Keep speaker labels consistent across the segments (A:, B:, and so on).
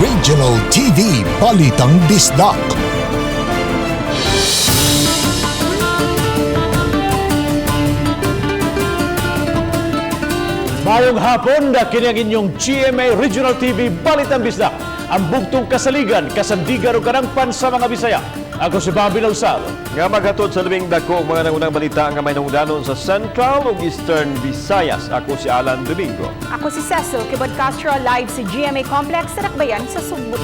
A: Regional TV Balitang Bisdak.
B: Mayong hapon na kini ang inyong GMA Regional TV Balitang Bisdak. Ang bugtong kasaligan, kasandigan o kanangpan sa mga Bisaya. Ako si Bobby Lausal.
C: Nga maghatod sa labing dako og mga nangunang balita nga may nangdanon sa Central ug Eastern Visayas. Ako si Alan Domingo.
D: Ako si Cecil Kibod Castro, live sa GMA Complex sa Dakbayan sa Sugbo.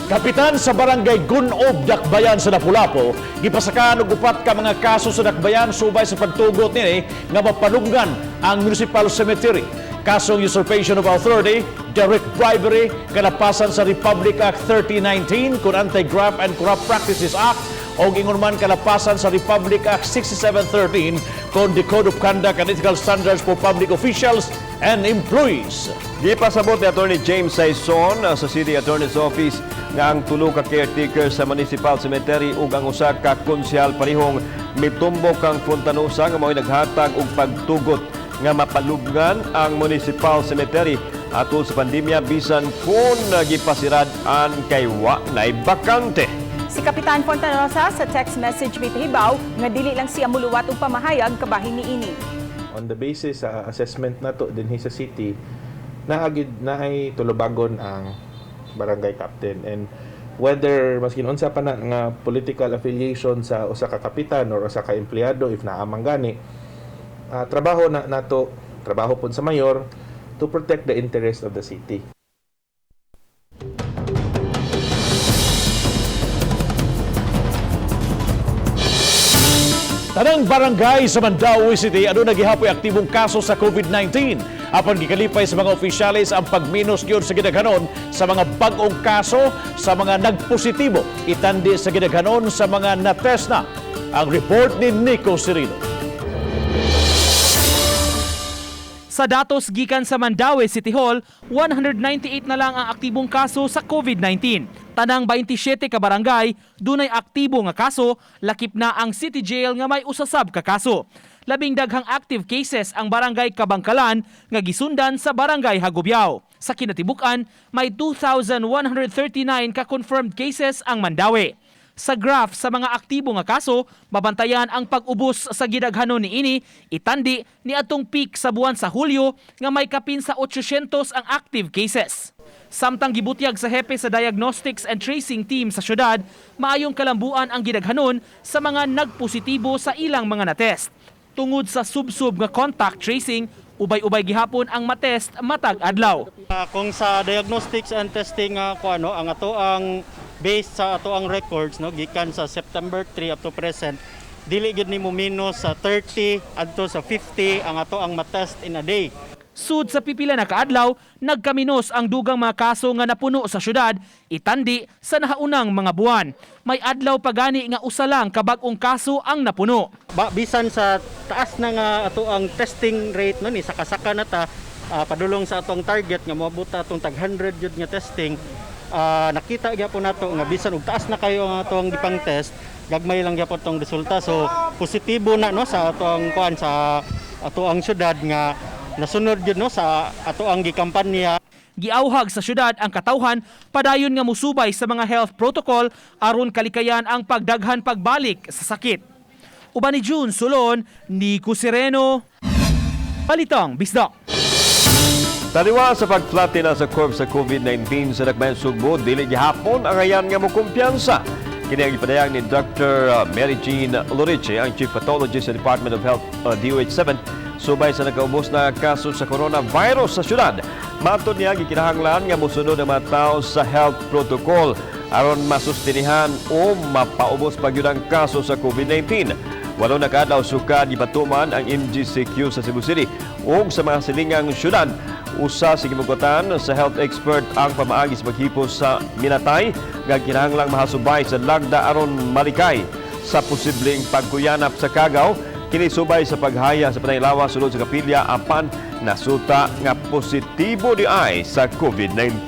B: Kapitan sa Barangay Gunob, Dakbayan sa Lapu-Lapu, gipasakan og upat ka mga kaso sa Dakbayan subay sa pagtugot nini nga mapalunggan ang Municipal Cemetery. Kasong usurpation of authority, direct bribery, kalapasan sa Republic Act 3019 kun Anti-Graft and Corrupt Practices Act o ingon man kalapasan sa Republic Act 6713 kon the Code of Conduct and Ethical Standards for Public Officials and Employees.
C: Gipasabot ni Attorney James Sayson sa City Attorney's Office nga ang tulo ka caretaker sa Municipal Cemetery ug ang usa ka konsehal parihong mitumbok ang Fontanosa nga mao'y naghatag og pagtugot nga mapalubngan ang Municipal Cemetery atol sa pandemya bisan kun gipasirad-an kay wa nay bakante.
D: Si Kapitan Fontanosa sa text message may pahibaw nga dili lang siya muluwat og pamahayag kabahin niini.
E: On the basis sa assessment nato dinhi sa city, naagid naay tulubagon ang barangay captain, and whether maskin unsa pa na nga political affiliation sa usa ka kapitan or usa ka empleyado, if naa man gani, trabaho na nato, trabaho pud sa mayor to protect the interest of the city.
B: Tanang barangay sa Mandaue City aduna gihapoy aktibong kaso sa COVID-19. Apan gikalipay sa mga opisyales ang pagminos gyud sa gidaghanon sa mga bag-ong kaso sa mga nagpositibo itandi sa gidaghanon sa mga natest na. Ang report ni Nico Serino.
F: Sa datos gikan sa Mandaue City Hall, 198 na lang ang aktibong kaso sa COVID-19. Tanang 27 ka barangay, dunay aktibo nga kaso, lakip na ang City Jail nga may usasab ka kaso. Labing daghang active cases ang Barangay Kabangkalan nga gisundan sa Barangay Hagubiao. Sa kinatibuk-an, may 2,139 ka confirmed cases ang Mandaue. Sa graph sa mga aktibo nga kaso, mabantayan ang pag-ubos sa gidaghanon niini itandi ni atong peak sa buwan sa Hulyo nga may kapin sa 800 ang active cases. Samtang gibutyag sa hepe sa Diagnostics and Tracing Team sa syudad, maayong kalambuan ang gidaghanon sa mga nagpositibo sa ilang mga natest. Tungod sa subsub nga contact tracing, ubay-ubay gihapon ang matest matag adlaw.
G: Kung sa diagnostics and testing ko ano ang ato ang based sa ato ang records, no, gikan sa September 3 up to present, dili gyud nimo minus sa 30 adto sa 50 ang ato ang matest in a day.
F: Sud sa pipila na kaadlaw, nagkaminos ang dugang mga kaso nga napuno sa syudad, itandi sa nahaunang mga buwan. May adlaw pa gani nga usa lang ka bag-ong kaso ang napuno.
G: Ba, bisan sa taas na nga ato ang testing rate, no, ni saka-saka na ta padulong sa atong target nga moabot ta atong tag 100 jud nga testing, nakita gyapon nato nga bisan og taas na kayo ang atong gipang test, gagmay lang gyapon tong resulta, so positibo na, no, sa atong kuan sa ato ang syudad nga nasunod jud, no, sa ato ang gikampanya.
F: Giauhag sa syudad ang katawhan padayon nga musubay sa mga health protocol aron kalikayan ang pagdaghan pagbalik sa sakit. Uban ni June Solon, Nico Sereno, Balitang Bisdak.
C: Taliwa sa pag-flatten na sa curve sa COVID-19 sa Dakbayan Sugbo, dili gihapon ang ayan nga mokumpiyansa. Kini ang gipadayag ni Dr. Mary Jean Loriche, ang Chief Pathologist sa Department of Health, DOH 7, subay sa nagkaubos na kaso sa coronavirus sa syudad. Matod niya, gikinahanglan nga mosunod ang mga tao sa health protocol aron masustinihan o mapaubos pa gyud ang kaso sa COVID-19. 8 na kaadlaw sukad gipatuman ang MGCQ sa Cebu City ug sa mga silingang syudad. Usa sa gimugotan sa health expert ang pamaagi sa paghipos sa minatay nga kinahanglang mahasubay sa lagda aron malikay sa posibleng pagkuyanap sa kagaw, kini subay sa paghaya sa panaylawa sulod sa kapilya apan nasuta nga positibo di ay sa COVID-19.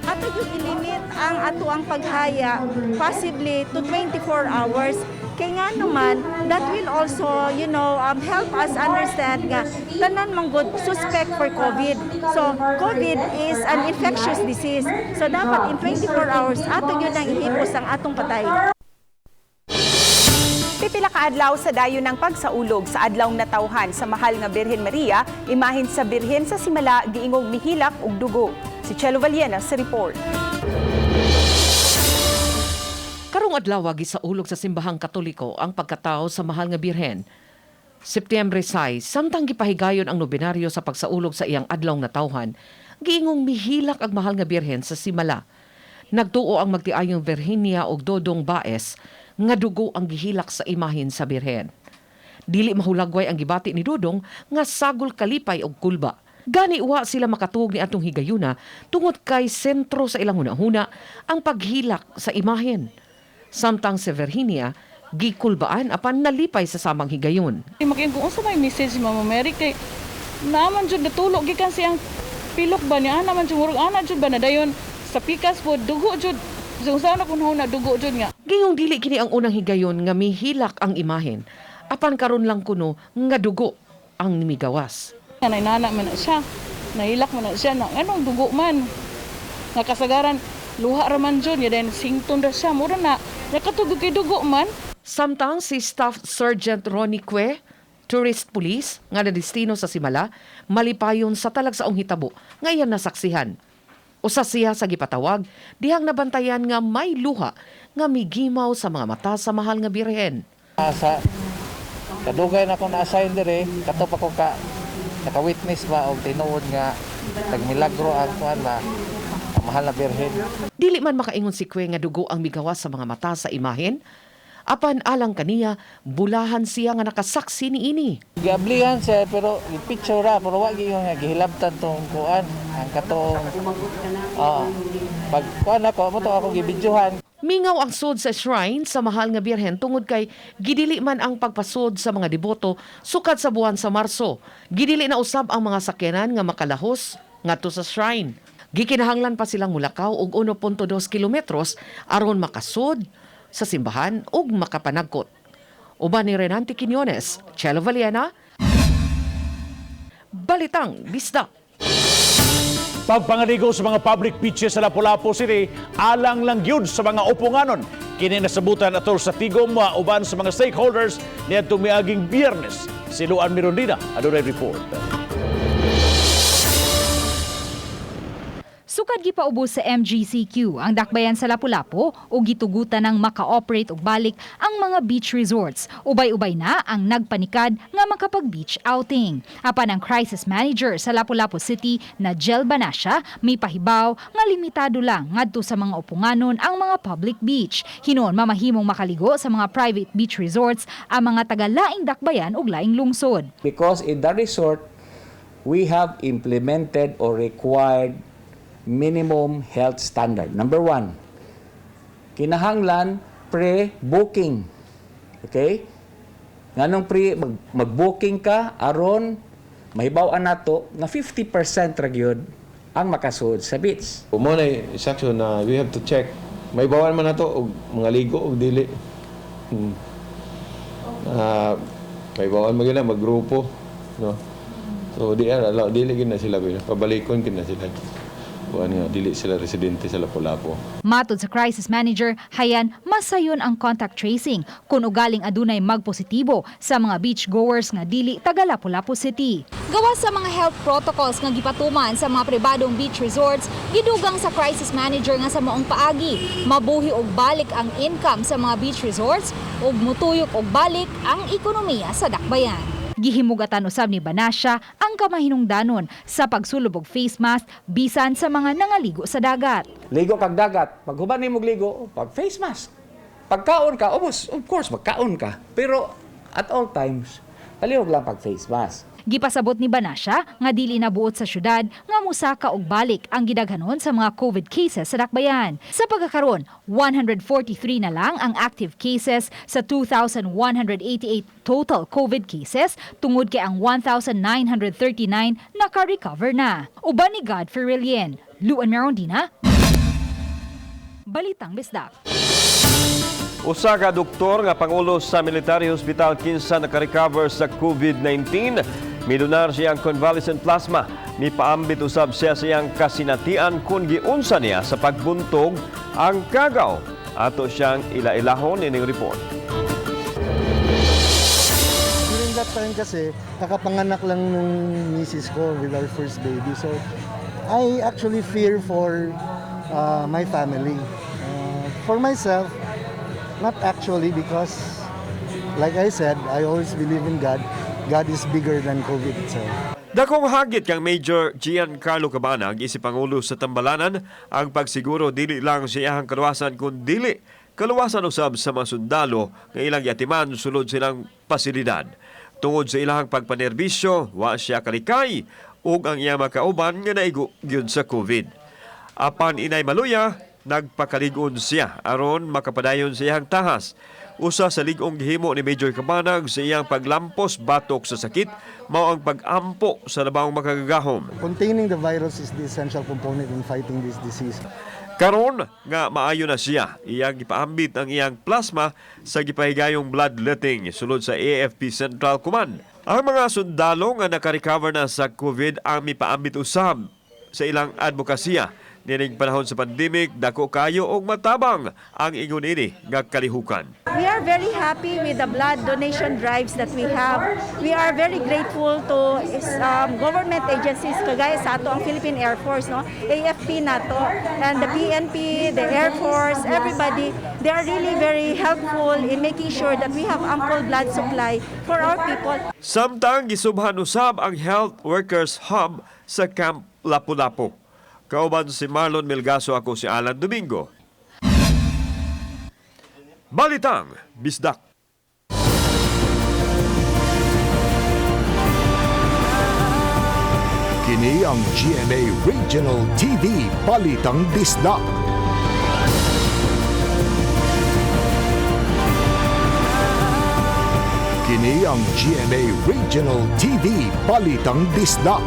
H: Ato yung ilimit ang atoang paghaya possibly to 24 hours. Kay nga naman, that will also help us understand nga tanan man gud suspect for COVID. So, COVID is an infectious disease. So, dapat in 24 hours, ato gyud ang ihipos ang atong patay.
D: Pipila ka adlaw sa dayon ng pagsaulog sa adlaw natawhan sa mahal nga Birhen Maria, imahin sa Birhen sa Simala giingong mihilak og dugo. Si Chelo Vallena sa report.
I: Karong adlaw gisaulog sa simbahang Katoliko ang pagkatao sa mahal nga Birhen. Setyembre 6, samtang gipahigayon ang nobenaryo sa pagsaulog sa iyang adlaw natawhan, giingong mihilak ang mahal nga Birhen sa Simala. Nagtuo ang magtiayong Virginia og Dodong Baes nga dugo ang gihilak sa imahin sa Birhen. Dili mahulagway ang gibati ni Dodong nga sagol kalipay og kulba. Gani wa sila makatuog ni atong higayuna tungod kay sentro sa ilang hunahuna ang paghilak sa imahen. Samtang si Virginia gikulbaan apan nalipay sa samang higayon.
J: Makiin kung unsa may message, Mama Mary, kay naaman jud natulog gikan siyang pilok ba niya, ana man jud, murag ana jud ba na dayon sa pikas po dugo jud. So unsa na kun na dugo jud nga.
I: Gayong dili kini ang unang higayon nga mihilak ang imahen. Apan karon lang kuno nga dugo ang migawas.
J: Nga nainana man na siya, nahilak man na siya na anong dugo man nga kasagaran luha ra man jud nga then sington ra siya, mura na nakatugog kay dugo man.
I: Samtang si Staff Sergeant Ronnie Que, tourist police nga nadestino sa Simala, malipayon sa talagsaong hitabo nga iyang nasaksihan. Usa siya sa gipatawag dihang nabantayan nga may luha nga migimaw sa mga mata sa mahal nga Birhen.
K: Sa kadugay na akong na-assign dire, kato pa ko ka naka-witness ba og tinuod nga nagmilagro ang kuan ba, ang mahal na Birhen.
I: Dili man makaingon si Kwe nga dugo ang migawas sa mga mata sa imahen, apan alang kaniya, bulahan siya nga nakasaksi niini.
K: Giablihan siya pero picture ra, pero wa gyud nga gihilabtan tong kuan ang katong pag kuan ako mo to ako gibidyohan.
I: Mingaw ang sud sa shrine sa mahal nga Birhen tungod kay gidili man ang pagpasod sa mga deboto sukad sa buwan sa Marso. Gidili na usab ang mga sakyanan nga makalahos ngadto sa shrine. Gikinahanglan pa silang mulakaw og 1.2 kilometros aron makasud sa simbahan ug makapanagkot. Uban ni Renante Quiñones, Chelo Valiena, Balitang Bisdak.
B: Pagpangaligo sa mga public beaches sa Lapu-Lapu City, alang lang gyud sa mga uponganon. Kini nasabutan atol sa tigom uban sa mga stakeholders niadtong miaging Biyernes. Si Luan Mirondina, adunay report.
L: Sukad gipaubos sa MGCQ ang dakbayan sa Lapu-Lapu o gitugutan ng maka-operate og balik ang mga beach resorts. Ubay-ubay na ang nagpanikad nga makapag-beach outing. Apan ang crisis manager sa Lapu-Lapu City na Jel Banasya may pahibaw nga limitado lang ngadto sa mga uponganon ang mga public beach. Hinuon mamahimong makaligo sa mga private beach resorts ang mga taga-laing dakbayan ug laing lungsod.
K: Because in the resort, we have implemented or required minimum health standard. Number one, kinahanglan pre-booking. Okay? Nganong mag-booking ka aron mahibaw-an nato nga 50% ra gyud ang makasuod sa beach.
E: Mo na instruction na we have to check. May bawal man nato og mga ligo og dili. May bawal man gyud na maggrupo, no? So di ala dili gyud na sila, pabalikon gyud na sila. Kuan nga dili sila residente sa Lapu-Lapu.
L: Matod sa crisis manager, hayan masayon ang contact tracing kung ugaling adunay magpositibo sa mga beachgoers nga dili taga Lapu-Lapu City. Gawas sa mga health protocols nga gipatuman sa mga pribadong beach resorts, gidugang sa crisis manager nga sa maong paagi, mabuhi og balik ang income sa mga beach resorts ug mutuyok og balik ang ekonomiya sa dakbayan. Gihimugatan usab ni Banasya ang kamahinungdanon sa pagsulob og face mask bisan sa mga nangaligo sa dagat.
K: Ligo kag dagat, pag human nimo ligo, pag face mask. Pagkaon ka, obos, of course, magkaon ka. Pero at all times, palihog lang pag face mask.
L: Gipasabot ni Banasya nga dili na buot sa syudad nga musaka og balik ang gidaghanon sa mga COVID cases sa dakbayan. Sa pagkakaron, 143 na lang ang active cases sa 2,188 total COVID cases tungod kay ang 1,939 naka-recover na. Uban ni Godfrey Relien, Luan Merondina, Balitang Bisdak.
C: Usa ka doktor nga pangulo sa Military Hospital kinsa naka-recover sa COVID-19, midonar siyang convalescent plasma. Mipaambit usab siya sa iyang kasinatian kung giunsa niya sa pagbuntog ang kagaw. Ato siyang ila-ilahon ining report.
M: During that time kasi, kakapanganak lang nung misis ko with our first baby. So, I actually fear for my family. For myself, not actually because, like I said, I always believe in God. God is bigger than COVID itself.
C: Dakong hagit kang Major Giancarlo Cabanag isip pangulo sa Tambalanan ang pagsiguro dili lang sa iyang kaluwasan kun dili kaluwasan usab sa mga sundalo nga ilang giatiman sulod silang pasilidad. Tungod sa ilang pagpanerbisyo, wa siya kalikay ug ang iyang makauban nga naigo gyud sa COVID. Apan inay maluya, nagpakalig-on siya aron makapadayon sa iyang tahas. Usa sa lig-ong gihimo ni Major Cabanag sa iyang paglampos batok sa sakit mao ang pag-ampo sa labawng makagagahom.
M: Containing the virus is the essential component in fighting this disease.
C: Karon nga maayo na siya, iyang gipaambit ang iyang plasma sa gipahigayong bloodletting sulod sa AFP Central Command. Ang mga sundalo nga naka-recover na sa COVID ang mipaambit usab sa ilang advokasya. Nining panahon sa pandemic, dako kayo og matabang ang ingon ini nga kalihukan.
H: We are very happy with the blood donation drives that we have. We are very grateful to government agencies kagaya sa ato ang Philippine Air Force, no? AFP nato, and the PNP, the Air Force, everybody. They are really very helpful in making sure that we have ample blood supply for our people.
C: Samtang gisubhan usab ang Health Workers Hub sa Camp Lapu-Lapu. Kauban si Marlon Melgaso, ako si Alan Domingo. Balitang Bisdak.
A: Kini ang GMA Regional TV Balitang Bisdak. Kini ang GMA Regional TV Balitang Bisdak.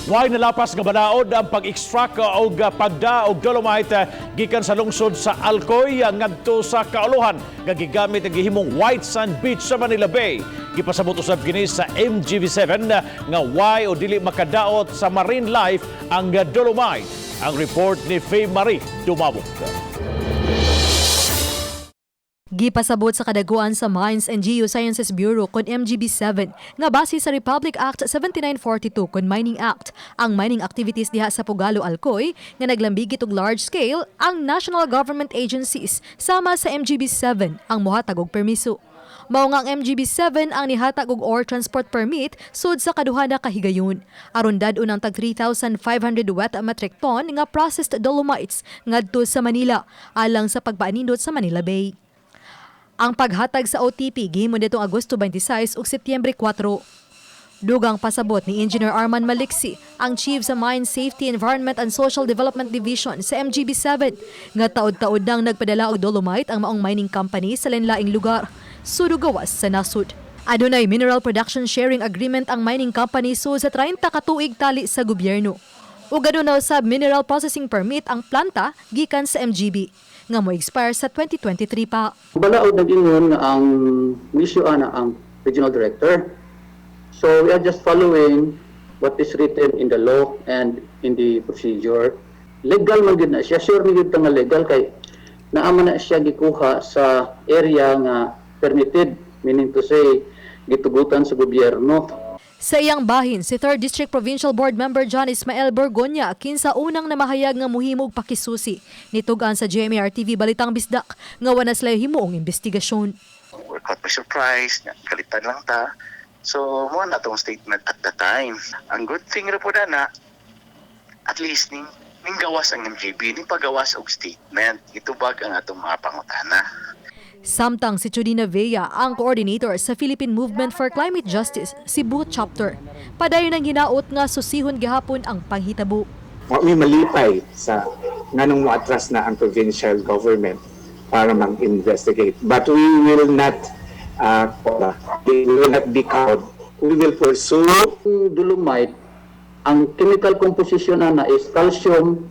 B: Way nalapas nga balaod ang pag-extract og pagda og dolomite gikan sa lungsod sa Alcoy ngadto sa Kauluhan nga gigamit ang gihimong White Sand Beach sa Manila Bay. Gipasabot usab kini sa MGB7 nga way o dili makadaot sa marine life ang dolomite. Ang report ni Faye Marie Dumabok.
N: Gipasabot sa kadaguan sa Mines and Geosciences Bureau kon MGB7 nga base sa Republic Act 7942 kon Mining Act ang mining activities diha sa Pugalo, Alcoy nga naglambigit og large scale, ang national government agencies sama sa MGB7 ang mohatag og permiso. Mao nga ang MGB7 ang nihatag og ore transport permit sud sa kaduha na kahigayon aron dad-on ang tag 3,500 wet metric ton nga processed dolomites ngadto sa Manila alang sa pagpaanindot sa Manila Bay. Ang paghatag sa OTP gihimo nitong Agosto 26 ug Setyembre 4. Dugang pasabot ni Engineer Arman Maliksi, ang Chief sa Mine Safety, Environment and Social Development Division sa MGB7, nga taod-taod nang nagpadala og dolomite ang maong mining company sa lain-laing lugar, sulod gawas sa nasod. Adunay Mineral Production Sharing Agreement ang mining company so sa 30 ka tuig tali sa gobyerno. Ug aduna usab mineral processing permit ang planta gikan sa MGB nga mo expire sa 2023 pa.
O: Balaod nag-ingon nga ang issue ana ang regional director. So we are just following what is written in the law and in the procedure. Legal man gid na siya, sure man gid ta nga legal kay naa man na siya gikuha sa area nga permitted, meaning to say gitugutan sa gobyerno.
N: Sa iyang bahin, si 3rd District Provincial Board Member John Ismael Borgonya kinsa unang namahayag nga muhimog pakisusi. Nitugan sa GMA RTV Balitang Bisdak nga wala sila himuong investigasyon.
P: We're caught by surprise, kalitan lang ta. So, mao na tong statement at the time. Ang good thing ra po na, at least ning gawas ang MGB, ning pagawas og statement. Itubag ang atong mga pangutana.
N: Samtang si Chudina Vea, ang coordinator sa Philippine Movement for Climate Justice, Cebu Chapter. Padayon ang hinaot nga susihon gihapon ang panghitabo.
Q: Wa mi malipay sa nganong moatras na ang provincial government para mag-investigate. But we will not be cowed. We will pursue.
O: Dolomite, ang chemical composition ana is calcium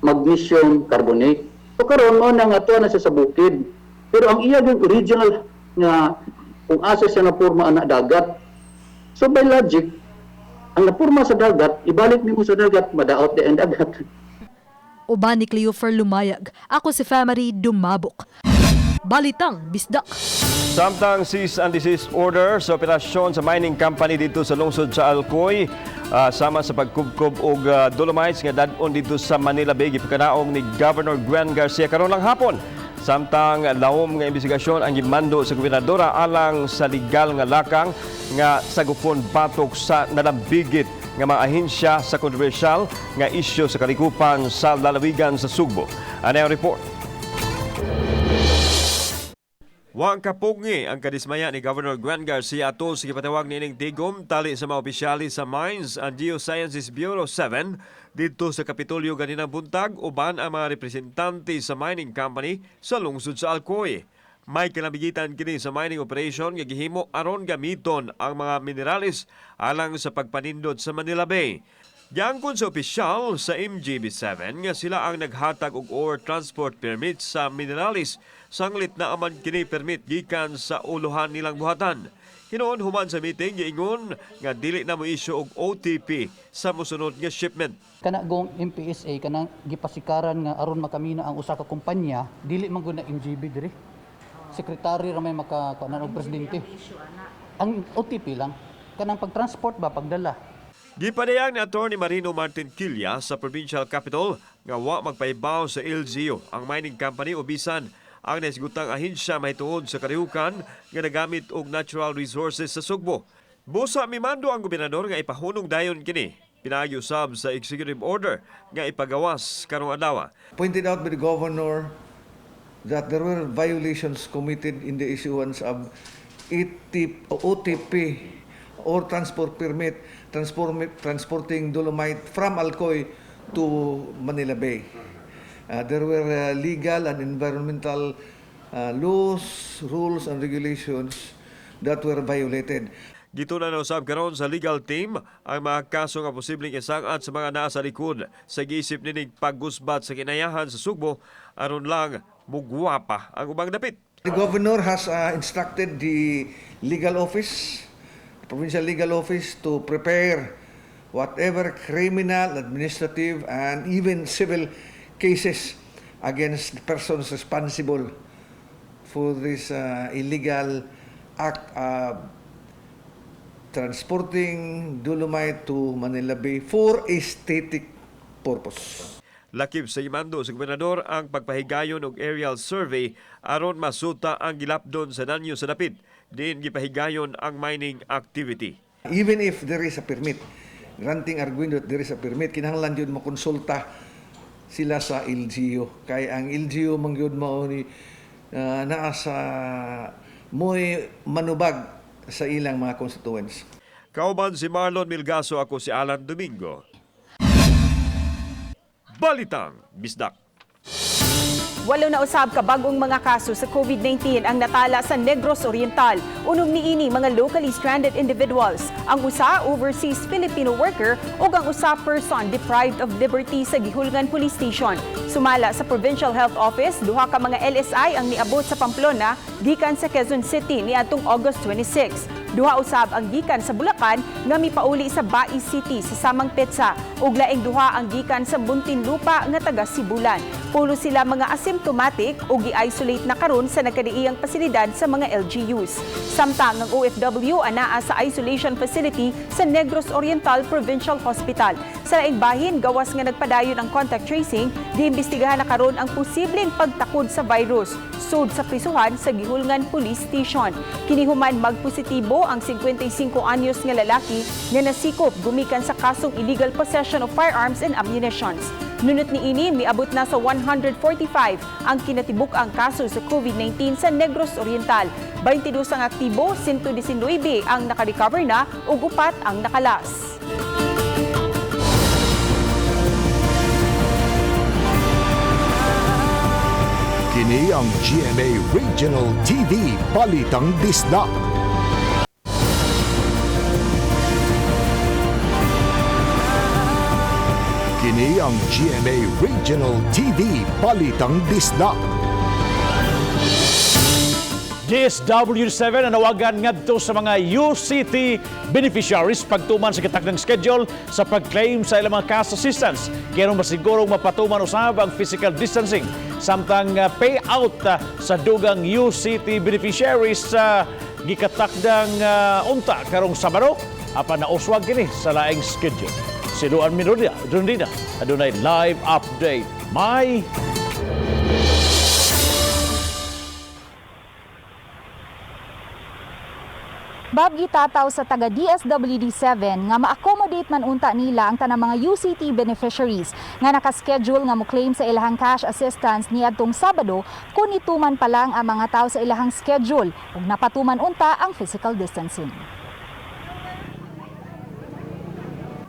O: Magnesium carbonate. So karon mao na nga ato na siya sa bukid. Pero ang iya yung original nga kung asa siya napurma ana, dagat. So by logic, ang napurma sa dagat, ibalik nimo sa dagat, madaot di ang dagat.
N: Uban ni Cleofer Lumayag, ako si Family Dumabok. Balitang Bisdak.
C: Samtang cease and desist order sa operasyon sa mining company dito sa lungsod sa Alcoy, sama sa pagkubkob og dolomites nga dad-on dito sa Manila Bay, gipakanaog ni Governor Gwen Garcia karon lang hapon. Samtang lawom nga investigasyon ang gimando sa gobernadora alang sa legal nga lakang nga sagupon batok sa nalambigit nga mga ahensya sa kontrobersyal nga isyu sa kalikupan sa lalawigan sa Sugbo. Ano ang report? Wang kapungi ang kadismaya ni Governor Gwen Garcia atol sa gipatawag niining tigom tali sa mga opisyalis sa Mines and Geosciences Bureau 7 didto sa Kapitolyo ganinang buntag uban ang mga representante sa mining company sa lungsod sa Alcoy. May kalabigitan kini sa mining operation nga gihimo aron gamiton ang mga minerales alang sa pagpanindot sa Manila Bay. Giangkon sa opisyal sa MGB7 nga sila ang naghatag og ore transport permit sa minerales, sanglit na aman kini permit gikan sa uluhan nilang buhatan. Hinuon human sa meeting, giingon nga dili na mo issue og OTP sa mosunod nga shipment.
R: Kana gong MPSA, kanang gipasikaran nga aron makamina ang usa ka kumpanya, dili man gud na MGB diri. Sekretary ra may maka kuan og presidente. Ang OTP lang kanang pagtransport ba, pagdala.
C: Gipadayag ni Attorney Marino Martin Quilla sa Provincial Capitol nga wa magpahibaw sa LGU ang mining company o bisan ang nahisgutang ahensya mahitungod sa kalihukan nga nagamit og natural resources sa Sugbo. Busa mimando ang gobernador nga ipahunong dayon kini pinaagi usab sa executive order nga ipagawas karong adlaw.
S: Pointed out by the governor that there were violations committed in the issuance of ET, OTP or transport permit transporting dolomite from Alcoy to Manila Bay. There were legal and environmental laws, rules, and regulations that were violated.
C: Gitun-an na usab karon sa legal team ang mga kaso nga posibleng isangat sa mga naa sa likod sa giisip nining paggusbat sa kinayahan sa Sugbo aron lang mugwapa ang ubang dapit.
S: The governor has instructed the legal office, the provincial legal office, to prepare whatever criminal, administrative, and even civil cases against the persons responsible for this illegal act of transporting dolomite to Manila Bay for aesthetic purpose.
C: Lakip sa imando sa gobernador ang pagpahigayon og aerial survey aron masuta ang gilapdon sa danyo sa dapit. Diin gipahigayon ang mining activity.
S: Even if there is a permit, granting arguendo that there is a permit, kinahanglan jud mokonsulta sila sa LGU. Kay ang LGU man gyud mao ni naa sa mo'y manubag sa ilang mga constituents.
C: Kauban si Marlon Milgaso, ako si Alan Domingo. Balitang Bisdak.
D: 8 na usab ka bag-ong mga kaso sa COVID-19 ang natala sa Negros Oriental. Unom niini mga locally stranded individuals. Ang usa, overseas Filipino worker, ug ang usa, person deprived of liberty sa Guihulngan Police Station. Sumala sa Provincial Health Office, duha ka mga LSI ang niabot sa Pamplona gikan sa Quezon City niadtong August 26. Duha usab ang gikan sa Bulacan nga mipauli sa Bais City sa samang petsa, ug laing duha ang gikan sa Muntinlupa nga taga Sibulan. Pulo sila mga asymptomatic ug gi-isolate na karon sa nagkadaiyang pasilidad sa mga LGUs. Samtang ang OFW anaa sa isolation facility sa Negros Oriental Provincial Hospital. Sa laing bahin, gawas nga nagpadayon ang contact tracing, giimbestigahan na karon ang posibleng pagtakod sa virus sud sa prisuhan sa Guihulngan Police Station. Kini human magpositibo ang 55 anyos nga lalaki nga nasikop gumikan sa kasong illegal possession of firearms and ammunitions. Nunot niini, miabot na sa 145 ang kinatibuk-ang kaso sa COVID-19 sa Negros Oriental. 22 ang aktibo, 119 ang nakarecover na ug 4 ang nakalas.
A: Kini ang GMA Regional TV Balitang Bisdak. Kini Kini ang GMA Regional TV Balitang Bisdak.
B: DSWD 7 nanawagan ngadto sa mga UCT beneficiaries pagtuman sa gitakdang schedule sa pag-claim sa ilang mga cash assistance. Kaya masigurong mapatuman usab ang physical distancing samtang payout sa dugang UCT beneficiaries sa gikatakdang unta karong Sabado, apan nauswag kini sa laing schedule. Si Luan Mirudina, Rondina, adunay live update. May
L: Bob, gitataw sa taga DSWD 7 nga ma-accommodate man unta nila ang tanang mga UCT beneficiaries nga nakaschedule nga mo-claim sa ilahang cash assistance niadtong Sabado kung nituman pa lang ang mga tao sa ilahang schedule ug napatuman unta ang physical distancing.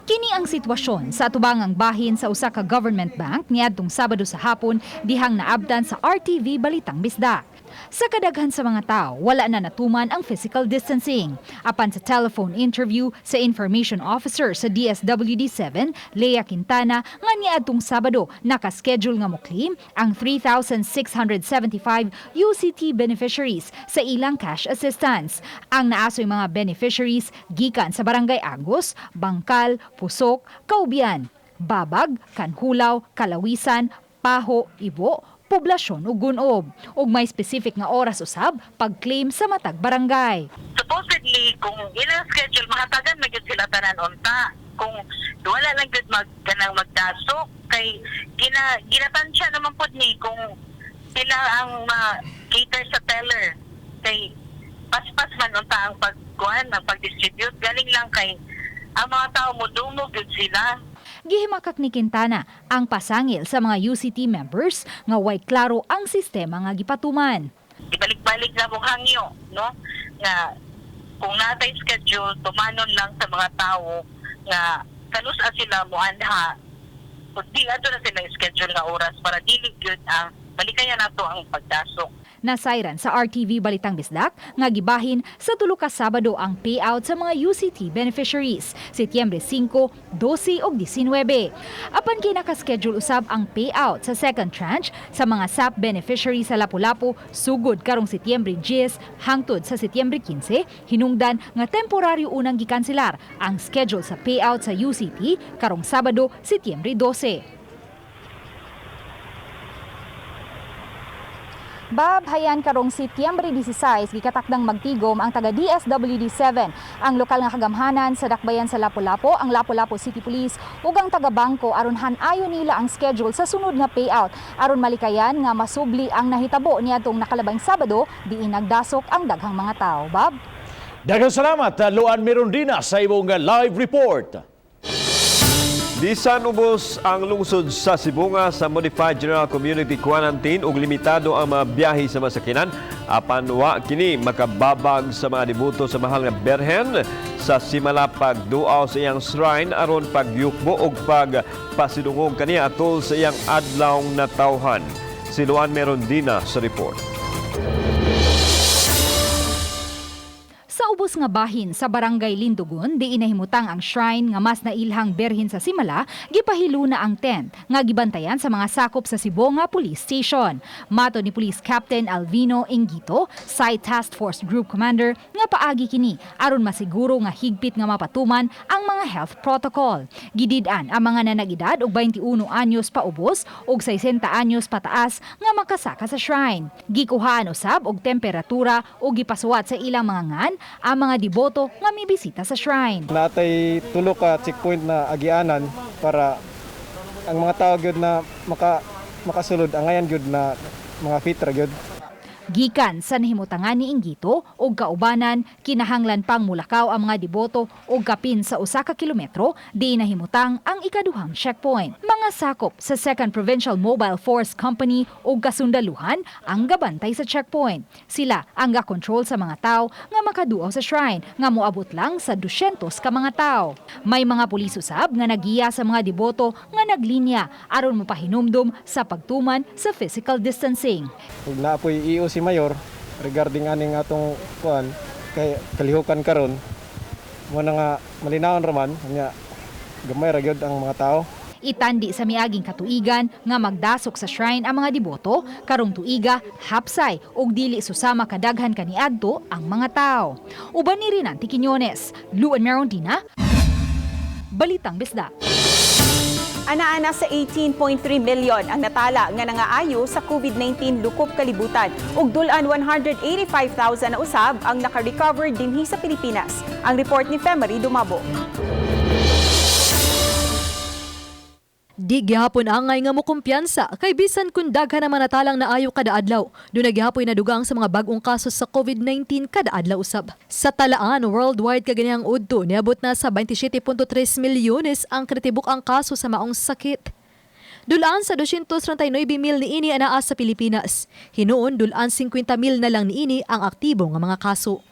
L: Kini ang sitwasyon sa atubangang bahin sa usa ka government bank niadtong Sabado sa hapon dihang naabtan sa RTV Balitang Bisdak. Sa kadaghan sa mga tao, wala na natuman ang physical distancing. Apan sa telephone interview sa information officer sa DSWD 7, Lea Quintana, nga niadtong Sabado nakaschedule nga mo-claim ang 3,675 UCT beneficiaries sa ilang cash assistance. Ang naasoy mga beneficiaries gikan sa Barangay Agos, Bangkal, Pusok, Caubian, Babag, Canjulao, Calawisan, Pajo, Ibo, Poblasyon ug Gun-ob. Ug may specific nga oras usab pag-claim sa matag barangay.
T: Supposedly kung ilang schedule, mahatagan man gyud sila tanan unta kung wala lang gyud mag kanang magdasok, kay ginatansya naman pud ni kung sila ang ma-cater sa teller, kay paspas man unta ang pagkuan, ang pag-distribute, galing lang kay ang mga tao mo dumog gyud sila.
L: Gihimakak ni Quintana ang pasangil sa mga UCT members nga way klaro ang sistema nga gipatuman.
T: Ibalik-balik na mong hangyo, no, nga kung natay schedule, tumanon lang sa mga tao nga kanus-a sila moanha kung di ato na sila schedule nga oras para dili gyud ang balikayan nato ang pagdasok.
L: Nasayran sa RTV Balitang Bisdak nga gibahin sa tulo ka Sabado ang payout sa mga UCT beneficiaries, Setyembre 5, 12 ug 19. Apan kinakaschedule usab ang payout sa second tranche sa mga SAP beneficiaries sa Lapu-Lapu sugod karong Setyembre 10 hangtod sa Setyembre 15, hinungdan nga temporaryo unang gikanselar ang schedule sa payout sa UCT karong Sabado, Setyembre 12. Bob, hayan karong Setyembre 16 gikatakdang magtigom ang taga DSWD 7, ang lokal nga kagamhanan sa dakbayan sa Lapu-Lapu, ang Lapu-Lapu City Police ug ang taga bangko aron han-ayon nila ang schedule sa sunod nga payout aron malikayan nga masubli ang nahitabo niadtong nakalabang Sabado diin nagdasok ang daghang mga tawo. Bob.
B: Daghang salamat, Luan Mirondina, sa imong live report.
C: Bisan ubos ang lungsod sa Sibonga sa Modified General Community Quarantine ug limitado ang mga biyahe sa masakinan, apan wa kini makababag sa mga deboto sa mahal nga Berhen sa Simala pagduaw sa iyang shrine aron pagyukbo ug pagpasidungog kaniya atol sa iyang adlawng natawhan. Si Luan Merondina sa report.
L: Sa ubos nga bahin sa Barangay Lindugon, di inahimutang ang shrine nga mas nailhang berhin sa Simala, gipahiluna ang tent nga gibantayan sa mga sakop sa Sibonga Police Station. Mato ni Police Captain Alvino Ingito, Site Task Force Group Commander, nga paagi kini aron masiguro nga higpit nga mapatuman ang mga health protocol. Gidid-an ang mga nanag-edad og 21 anyos paubos og 60 anyos pataas nga makasaka sa shrine. Gikuhaan usab og temperatura o gipasuwat sa ilang mga ngan ang mga deboto nga mibisita sa shrine.
U: Natay tulo ka checkpoint na agianan para ang mga tao gyud na makasulod angayan gyud na mga fit ra gyud.
L: Gikan sa nahimutangan ni Ingito og kaubanan, kinahanglan pang mulakaw ang mga deboto og kapin sa 1 ka kilometro di nahimutang ang ikaduhang checkpoint. Mga sakop sa 2nd Provincial Mobile Force Company og kasundaluhan ang gabantay sa checkpoint. Sila ang gakontrol sa mga tao nga makaduaw sa shrine nga moabot lang sa 200 ka mga tao. May mga pulis usab nga nagiya sa mga deboto nga naglinya aron mopahinumdum sa pagtuman sa physical distancing.
U: Ug naa poy EO si Mayor regarding aning atong kuan kay kalihukan karon mo na nga malinawon ra man nya gamay ra gyud ang mga tao.
L: Itandi sa miaging katuigan nga magdasok sa shrine ang mga deboto, karong tuiga hapsay ug dili susama kadaghan kaniadto ang mga tao. Uban ni Rinanti Quiñones, Luan Merondina, Balitang Bisdak.
D: Ana-ana sa 18.3 million ang natala nga nangaayo sa COVID-19 lukop kalibutan ug dul-an 185,000 na usab ang naka-recover dinhi sa Pilipinas. Ang report ni Femery Dumabo.
N: Di gihapon angay nga mokumpiyansa kay bisan kun daghan naman natalang naayo kada adlaw, duna gihapoy nadugang sa mga bag-ong kaso sa COVID-19 kada adlaw usab. Sa talaan worldwide kaganihang udto, niabot na sa 27.3 milyones ang kritibok ang kaso sa maong sakit. Dulaan sa 239 mil niini anaa sa Pilipinas. Hinuon dulaan 50 mil na lang niini ang aktibo nga mga kaso.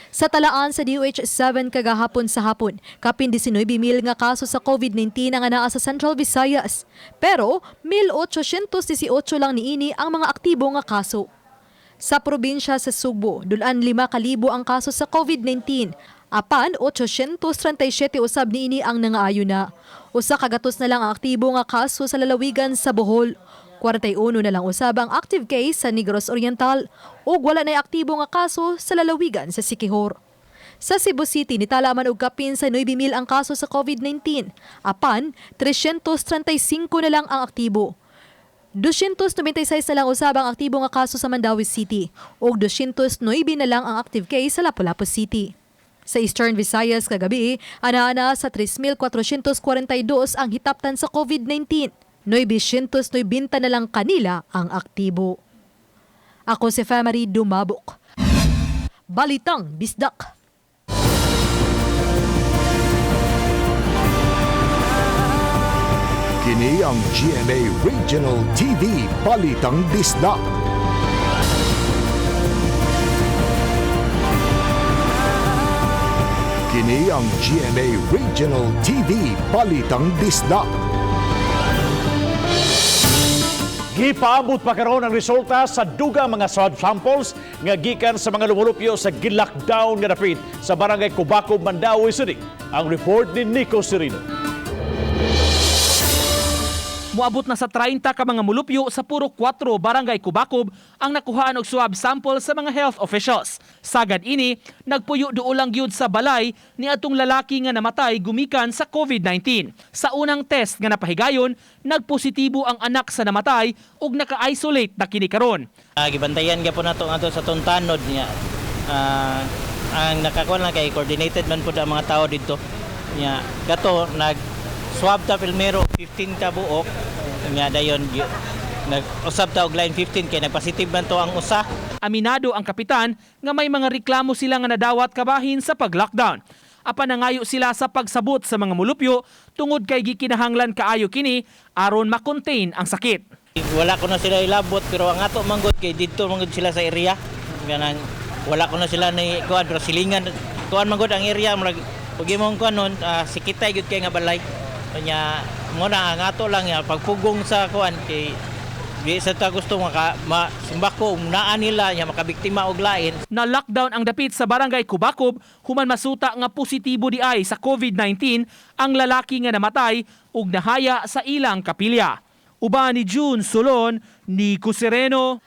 N: Sa talaan sa DOH-7 kagahapon sa hapon, kapin 19 mil nga kaso sa COVID-19 ang anaa sa Central Visayas. Pero 1,818 lang niini ang mga aktibo nga kaso. Sa probinsya sa Sugbo, dulaan 5,000 ang kaso sa COVID-19. Apan 837 usab niini ang nangaayo na. Usa ka gatos na lang ang aktibo nga kaso sa lalawigan sa Bohol. 41 na lang usab ang active case sa Negros Oriental ug wala nay aktibo nga kaso sa lalawigan sa Siquijor. Sa Cebu City, nitala man og kapin sa 9,000 ang kaso sa COVID-19. Apan, 335 na lang ang aktibo. 296 na lang usab ang aktibo nga kaso sa Mandaue City ug 209 na lang ang active case sa Lapu-Lapu City. Sa Eastern Visayas kagabi, ana-ana sa 3,442 ang hitaptan sa COVID-19. 990 na lang kanila ang aktibo. Ako si Famary Dumabok. Balitang Bisdak.
A: Kini ang GMA Regional TV Balitang Bisdak. Kini ang GMA Regional TV Balitang Bisdak.
B: Gipaabot pa karon ang resulta sa dugang mga swab samples nga gikan sa mga lumulupyo sa gilockdown nga dapit sa barangay Cubacob, Mandaue City. Ang report ni Nico Serino.
F: Moabot na sa 30 ka mga mulupyo sa Puro 4 Barangay Cubacob ang nakuhaan og swab sample sa mga health officials. Sagad ini, nagpuyo duolang gyud sa balay ni atong lalaki nga namatay gumikan sa COVID-19. Sa unang test nga napahigayon, nagpositibo ang anak sa namatay ug naka-isolate na kini karon.
G: Gibantayan gyapon nato ngadto sa tuntanod niya. Ang nakakuan lang kay coordinated man pud ang mga tao didto. Nya kato nag swab ta primero 15 ka buok nya dayon nag-usab ta og line 15 kay nagpositive man to ang usa.
F: Aminado ang kapitan nga may mga reklamo sila nga nadawat kabahin sa pag-lockdown. Apan nangayo sila sa pagsabot sa mga mulupyo tungod kay gikinahanglan kaayo kini aron ma-contain ang sakit.
G: Wala ko na sila ilabot pero ang ato manggod kay didto manggod sila sa area. Ganang wala ko na sila ni kuan pero silingan kuan manggod ang area murag ug imong kuan nun, sikitay gyud kay nga balay. Kanya mo na ang ato lang ya pagpugong sa kuan kay di sa ta gusto maka simbako naa nila nya makabiktima og lain.
F: Na lockdown ang dapit sa barangay Cubacob human masuta nga positibo di ay sa COVID-19 ang lalaki nga namatay ug nahaya sa ilang kapilya. Uban ni June Solon, Nico Sereno,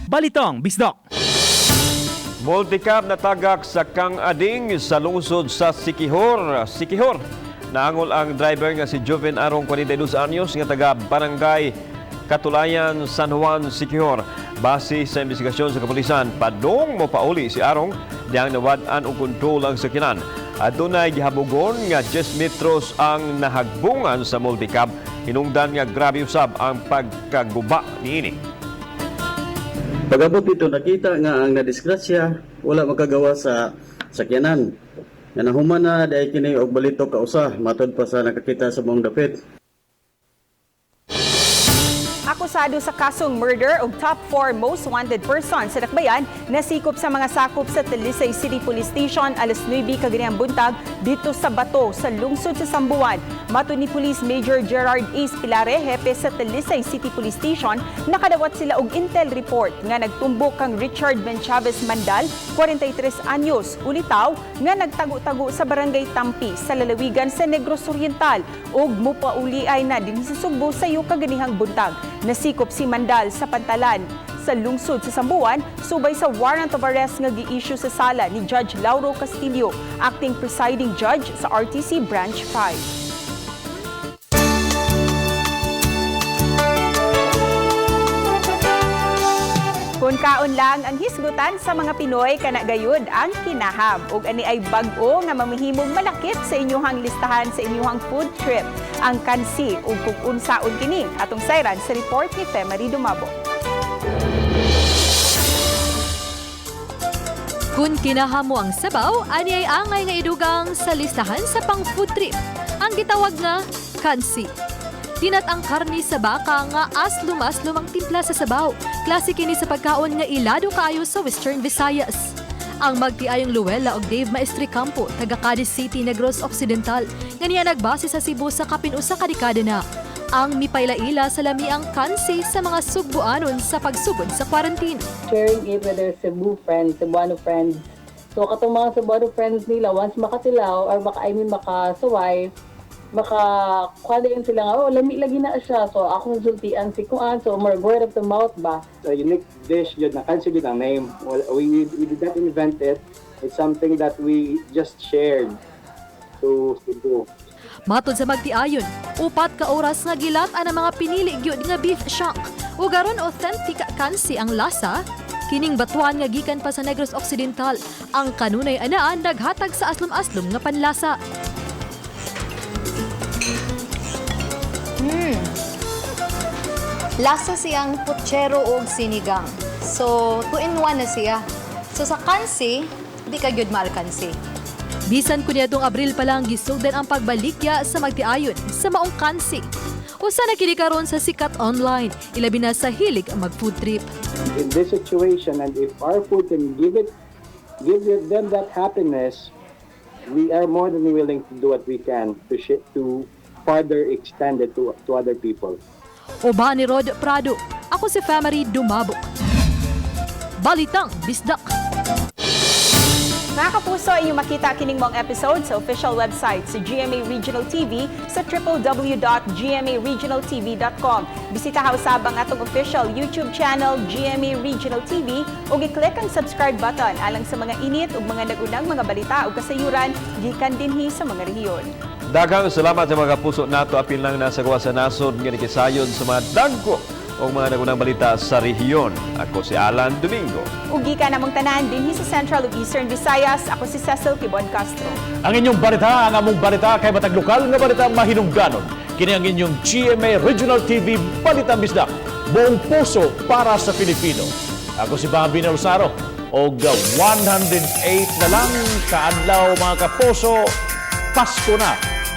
F: Balitang Bisdak.
C: Multicab natagak sa Kang Ading sa lungsod sa Siquijor. Siquijor. Naangol ang driver nga si Joven Arong, 42 anyos, nga taga Barangay Katulayan, San Juan, Siquijor. Base sa investigasyon sa kapulisan, padong mo pauli si Arong diyang nawad-an og kontrol ang sakyanan. Adunay gihabugon nga 10 metros ang nahagbungan sa multicab. Hinungdan nga grabe usab ang pagkaguba niini.
O: Pag-abot dito, nakita nga ang nadisgrasya wala makagawa sa sakyanan. Nga nahuman na dahil kini og balito kausa matod pa sa nakakita sa buong dapit.
D: Akusado sa kasong murder og top 4 most wanted person sa Dakbayan nasikop sa mga sakop sa Talisay City Police Station alas 9 kaganihang buntag dito sa Bato sa lungsod sa Samboan. Matod ni Police Major Gerard Ace Pilare, hepe sa Talisay City Police Station, nakadawat sila og intel report nga nagtumbok kang Richard Ben Chavez Mandal, 43 anyos, ulitaw nga nagtago-tago sa Barangay Tampi sa lalawigan sa Negros Oriental ug mupauli ay na dinhi sa Sugbo sayo kaganihang buntag. Nasikop si Mandal sa Pantalan sa lungsod sa Samboan subay sa warrant of arrest nga gi-issue sa sala ni Judge Lauro Castillo, acting presiding judge sa RTC Branch 5. Kung kaon lang ang hisgutan sa mga Pinoy, kana gayud ang kinaham. Ug ani ay bag-o nga mamahimong malakip sa inyuhang listahan sa inyuhang food trip. Ang kansi ug kung unsaon kini atong sayran sa report ni Femary Dumabo.
N: Kung kinaham mo ang sabaw, ani ay angay nga idugang sa listahan sa pang food trip. Ang gitawag nga kansi. Dinat ang karni sa baka nga aslum-aslum ang timpla sa sabaw. Klase kini sa pagkaon nga ilado kaayo sa Western Visayas. Ang magtiayong Luella og Dave Maestre Campo, taga Cadiz City, Negros Occidental, nga niya nagbase sa Cebu sa kapin usa ka dekada na. Ang mipailaila sa lamiang kansi sa mga Sugbuanon sa pagsugod sa quarantine.
J: Sharing it with their Cebu friends, Cebuano friends. So katong mga Cebuano friends nila, once makatilaw or maka, I mean makasuway, maka kuha din sila nga, "Oh, lami lagi na siya." So akong sultian si kuan, so more word of the mouth ba.
V: A unique dish yun na kansi yun ang name. Well, we did not invent it. It's something that we just shared to Cebu.
N: Matod sa magtiayon, 4 ka oras nga gilat-an ang mga pinili gyud nga beef shank. Ug aron authentic kansi ang lasa, kining batuan nga gikan pa sa Negros Occidental, ang kanunay anaan naghatag sa aslom-aslom nga panlasa.
W: Lasa siyang putsero og sinigang. So, two in one na siya. So, sa kansi, di ka gyud maalkansi.
N: Bisan kaniadtong Abril pa lang, gisugdan ang pagbalikya sa magtiayon sa maong kansi. Usa na kini karon sa sikat online, ilabi na sa hilig ang mag-food trip.
V: In this situation, and if our food can give them that happiness, we are more than willing to do what we can to further extend it to other people.
N: Uban ni Rod Prado, ako si Famary Dumabok. Balitang Bisdak.
D: Mga kapuso, inyong makita kining maong episode sa official website sa GMA Regional TV sa www.gmaregionaltv.com. Bisita usab ang atong official YouTube channel GMA Regional TV ug i-click ang subscribe button alang sa mga init ug mga nagunang mga balita ug kasayuran gikan dinhi sa mga rehiyon.
C: Daghang salamat sa mga kapuso nato, apil lang nasa gawas sa nasod nga nikisayod sa mga dagko o mga nagunang balita sa rehiyon. Ako si Alan Domingo.
D: Ug gikan namong tanan dinhi sa Central ug Eastern Visayas, ako si Cecil Kibon Castro.
B: Ang inyong balita, ang among balita kay matag lokal nga balita mahinungdanon. Kini ang inyong GMA Regional TV Balitang Bisdak. Buong puso para sa Pilipino. Ako si Bobby Nalsaro. Og 108 na lang kaadlaw, mga kapuso, Pasko na.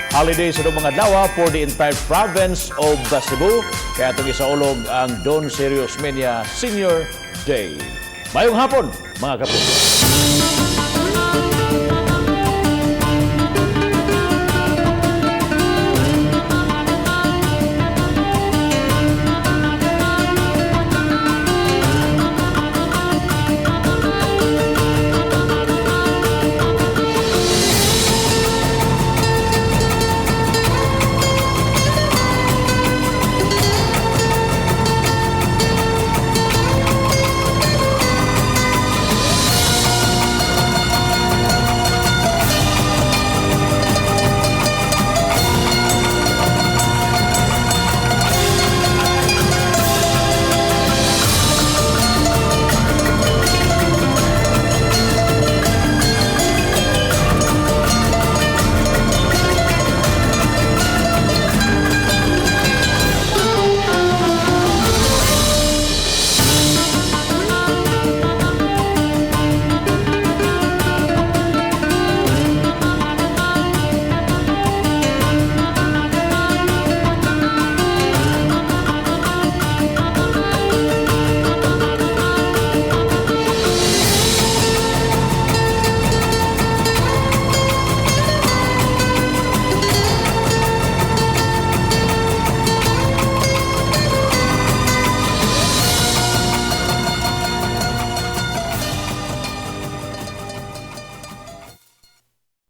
B: Holiday sa mga adlaw for the entire province of Cebu. Kaya itong isaulog ang Don Sergio Osmeña Senior Day. Maayong hapon, mga kapuso.